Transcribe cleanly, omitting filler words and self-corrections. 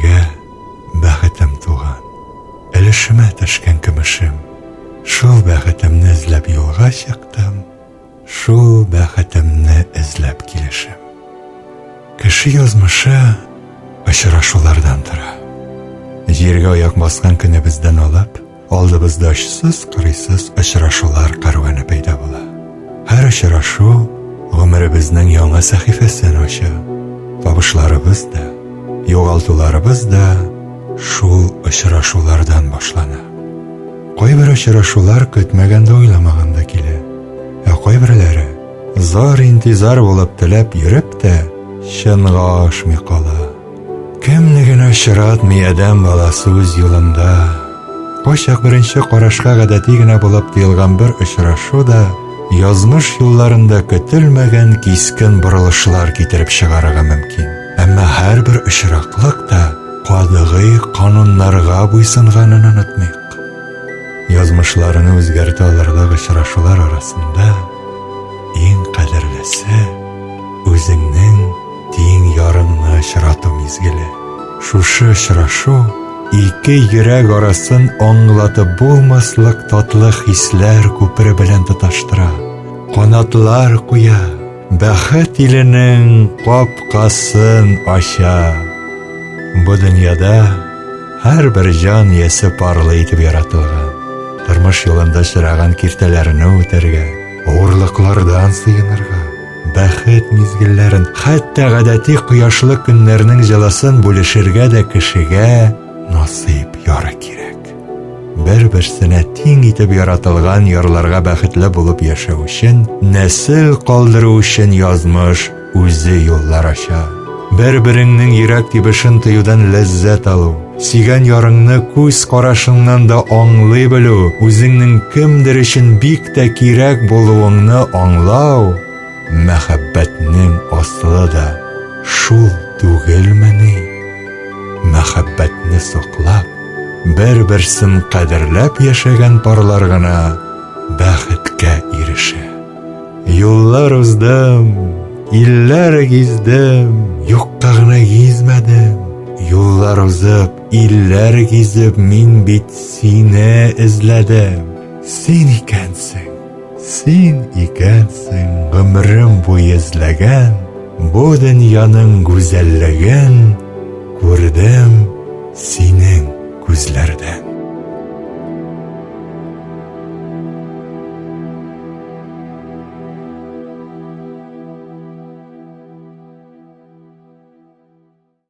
Яшәргә бәхетем туган. Өлешемә төшкән көмешем. Шул бәхетемне эзләп юлга чыктым, шул бәхетемне эзләп килешем. Кеше язмышы очрашулардан тора. Җиргә аяк баскан көнебездән алып, Алдыбызда очсыз-кырыйсыз очрашулар кәрваны пәйда була. Һәр очрашу гомеребезнең яңа сәхифәсен ача. Табышларыбыз да, югалтуларыбыз да шул очрашулардан башлана. Кайбер очрашулар көтмәгәндә уйламаганда килә. Ә кайберләре зар интизар булып теләп йөреп тә чынга ашмый кала. Кемне генә очратмый адәм баласы үз юлында. Кайчак беренче карашка гадәти генә булып тоелган бер очрашу да язмыш юлларында көтелмәгән кискен борылышлар китереп чыгарырга мөмкин. Әмма һәрбер очраклык та катгый кануннарга буйсынганын онытмыйк. Язмышларны үзгәртә алырлык очрашулар арасында иң кадерлесе үзеңнең Тиң ярыңны очрату мизгеле. Шушы очрашу ике йөрәк арасын аңлатып булмаслык татлы хисләр күпере белән тоташтыра. Канатлар куя, бәхет иленең капкасын ача. Бу дөньяда һәрбер җан иясе парлы итеп яратылган. Тормыш юлында очраган киртәләрне үтәргә, авырлыклардан сыенырга, Бәхет мизгелләрен, хәтта гадәти кояшлы көннәрнең җылысын бүлешергә дә кешегә насыйп яры кирәк. Бер-берсенә тиң итеп яратылган ярларга бәхетле булып яшәү өчен, нәсел калдыру өчен язмыш үзе юллар ача. Бер-береңнең йөрәк тибешен тоюдан ләззәт алу, сөйгән ярыңны күз карашыңнан да аңлый белү, үзеңнең кемдер өчен бик тә кирәк булуыңны аңлау, мәхәббәтнең асылы да шул түгелмени? Мәхәббәтне саклап, бер-берсен кадерләп яшәгән парлар гына бәхеткә ирешә. Юллар уздым, илләр гиздем, юкка гына гизмәдем. Юллар узып, илләр гизеп, мин бит сине эзләдем. Син икәнсең, син икәнсең, гомерем буе эзләгән, бу дөньяның гүзәллеген күрдем синең күзләрдән.